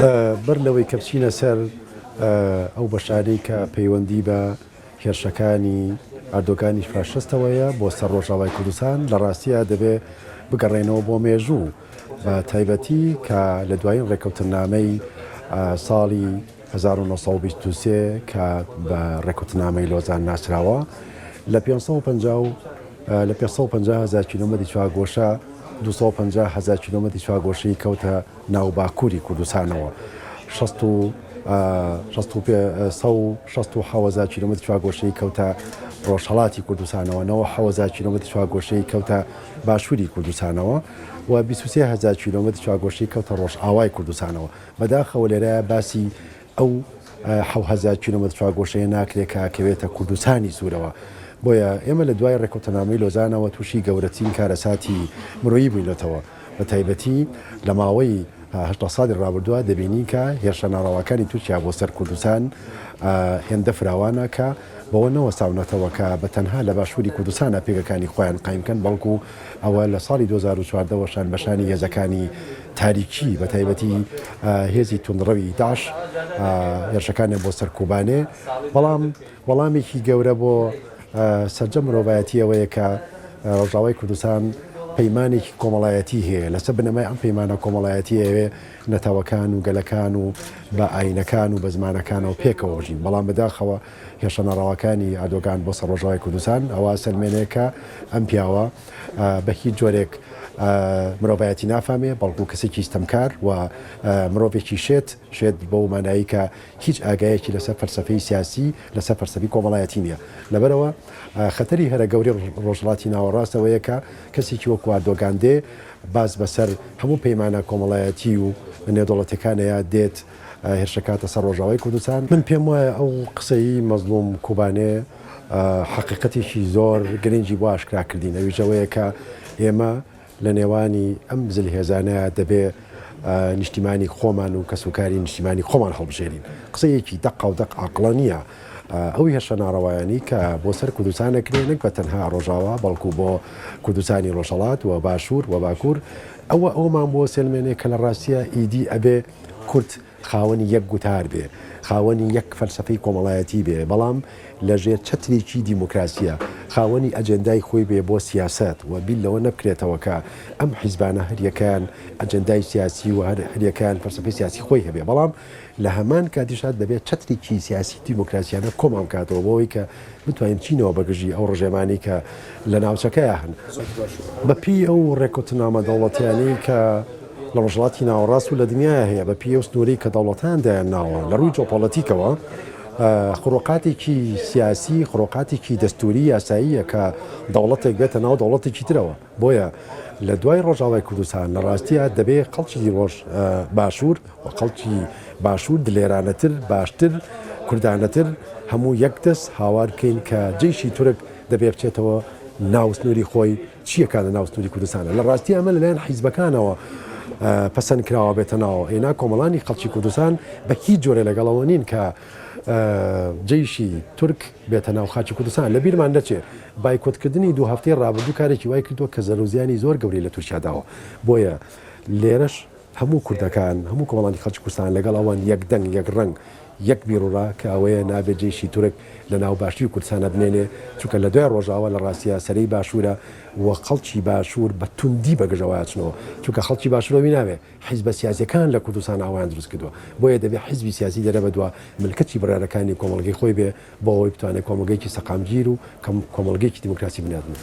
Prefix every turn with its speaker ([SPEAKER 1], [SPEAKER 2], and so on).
[SPEAKER 1] بەر لەوەی کە بچینە سەر ئەو بەشانەی کە پەیوەندی بە هێرشەکانی ئەردۆگانی فاشستەوەیە بۆ سەر ڕۆژاوای کوردستان، لە ڕاستیا دەبێ بگەڕێنەوە بۆ مێژوو، بە تایبەتی کە لە دوایین ڕێککەوتننامەی ساڵی 1923 کە بە ڕێککەوتننامەی لۆزان ناسراوە لە 550 و لە 550 هەزار کیلۆمەتری چوارگۆشە 250 هەزار کیلۆمەتری چوارگۆشەی کەوتە ناو باکووری کوردستانەوە شەست و شەست و پێ سە و شەست و حەوەزار کیلۆمەتر چوارگۆشەی کەوتە ڕۆژهەڵاتی کوردستانەوە، نەوە حەوەزار کیلۆمەتر چوارگۆشەی کەوتە باشووری کوردستانەوە و 23 هەزار کیلۆمەتر چوارگۆشەی کەوتە ڕۆژئاوای کوردستانەوە. بەداخەوە لێرە باسی ئەو 7000 کیلۆمەتر چوارگۆشەیە ناکرێت کە ئەکەوێتە کوردستانی سوورەوە. بۆیە ئێمە لە دوای ڕێککەوتنامەی لۆزانەوە تووشی گەورەترین کارەساتی مرۆیی بووینەتەوە. بە تایبەتی لە ماوەی 80 ساڵی ڕابردووە دەبینین کە هێرشە ناڕەواکانی تورکیا بۆ سەر کوردستان هێندە فراوانە کە بەوە نەوەستاونەتەوە کە بە تەنها لە باشووری کوردستانە پێگەکانی خۆیان قایم بکەن، بەڵکو ئەوە لە ساڵی 2014 وە شان بە شانی هێزەکانی تاریکی بە تایبەتی هێزی توندڕەوی داعش هێرشەکانیان بۆ سەر کوبانێ، بەڵام وەڵامێکی گەورە بۆ سەرجەم مرۆڤایەتی ئەوەیە کە ڕۆژاوای کوردستان پەیمانێکی کۆمەڵایەتی هەیە، لەسەر بنەمای ئەم پەیمانە کۆمەڵایەتییە ئەوێ نەتەوەکان و گەلەکان و بە ئایینەکان و بە زمانەکانەوە پێکەوە بژین، بەڵام بەداخەوە هێرشە ناڕەواکانی ئەردۆگان بۆ سەر ڕۆژاوای کوردستان ئەوە سەلمێنێ کە ئەم پیاوە بە هیچ جۆرێک مرۆڤایەتی نافامێ، بەڵکو کەسێکی ستەمکار و مرۆڤێکی شێت، شێت بەو مانایەی کە هیچ ئاگایەکی لەسەر فەلسەفەی سیاسی، لەسەر فەلسەفەی کۆمەڵایەتی نییە. لەبەرئەوە خەتەری هەرە گەورەی ڕۆژهەڵاتی ناوەڕاست ئەوەیە کە کەسێکی وەکو ئەردۆگان دێ باز بەسەر هەموو پەیمانە کۆمەڵایەتی و نێودەوڵەتیەکانەیا دێت هێرشەکاتە سەر ڕۆژاوای کوردستان. من پێم وایە ئەو قسەی مەزڵوم کوبانێ حەقیقەتێکی زۆر گرنگی بۆ ئاشکرا کردین ئەویش ئەوەیە کە ئێمە لە نێوانی ئەم زلهێزانەیا دەبێ نیشتیمانی خۆمان و کەسوکاری نیشتیمانی خۆمان هەڵبژێرین. قسەیەکی دەقاودەق عاقڵە نییە. ئەو هێرشە ناڕەوایانەی کە بۆ سەر کوردستان ئەکرێ نەک بە تەنها ڕۆژاوا بەڵکو بۆ کوردستانی ڕۆژهەڵات و باشوور و باکوور ئەوە ئەومان بۆ سێلمێنێ کە لە ڕاستیا ئیدی ئەبێ کورد خاوەنی یەک گوتار بێ، خاوەنی یەک فەلسەفەی کۆمەڵایەتی بێ، بەڵام لە ژێر چەترێکی دیموکراسییە، خاوەنی ئەجێندای خۆی بێ بۆ سیاسەت و بیر لەوە نەبکرێتەوە کە ئەم حیزبانە هەریەکەیان ئەجێندای سیاسی و هەریەکەیان فەلسەفەی سیاسی خۆی هەبێ، بەڵام لە هەمان کاتیشدا دەبێ چەترێکی سیاسی دیموکراسیانە کۆمان بکاتەوە بۆ ئەوەی کە بتوانین بچینەوە بە گژی ئەو ڕژێمانەی کە لە ناوچەکەیا هەن. بە پێی ئەو ڕێککەوتننامە دەوڵەتیانەی کە لە ڕۆژهەڵاتی ناوەڕاست و لە دنیایا هەیە، بە پێی ئەو سنوورەی کە دەوڵەتان دایان ناوە، لە ڕووی جۆپۆلەتیکەوە خرۆقاتێکی سیاسی، خرۆقاتێکی دەستووری یاساییە کە دەوڵەتێک بێتە ناو دەوڵەتێکی ترەوە. بۆیە لە دوای ڕۆژاوای کوردستان لە ڕاستیا دەبێ خەڵکی ڕۆژ باشوور و خەڵکی باشوور دلێرانەتر، باشتر، کوردانەتر هەموو یەک دەست هاوار بکەین کە جەیشی تورک دەبێ بچێتەوە ناو سنووری خۆی، چییەکان لە ناو سنووری کوردستانە. لە ڕاستی ئەمە لەلایەن حیزبەکانەوە پەسەند کراوە بێتە ناوەوە. ئێنا کۆمەڵانی خەڵکی کوردستان بە هیچ جۆرێ لەگەڵەوە نین کە جەیشی تورک بێتە ناو خاکی کوردستان. لە بیرمان نەچێ بایکۆتکردنی دوو هەفتەی ڕابردوو کارێکی وای کردووە کە زەرەر و زیانی زۆر گەورەی لە تورکیا داوە. بۆیە لێرەش هەموو کوردەکان، هەموو کۆمەڵانی خەڵکی کوردستان لەگەڵ ئەوەن یەک دەنگ، یەک ڕەنگ، یەک بیروڕا کە ئەوەیە نابێت جەیشی تورک لە ناو باشووری کوردستانا بمێنێ، چونکە لە دوای ڕۆژاوا لە ڕاستیا سەرەی باشوورە و خەڵکی باشوور بە توندی بە گژ ئەوە ئەچنەوە، چونکە خەڵکی باشوور ئەوی ناوێ، حیزبە سیاسیەکان لە کوردستان ئاوایان دروست کردووە، بۆیە دەبێ حیزبی سیاسی لێرە بەدوا ملکەچی بڕیارەکانی کۆمەڵگەی خۆی بێ بۆ ئەوەی بتوانێ کۆمەڵگەیەکی سەقامگیر و کۆمەڵگەیەکی دیموکراسی بنیات بنێ.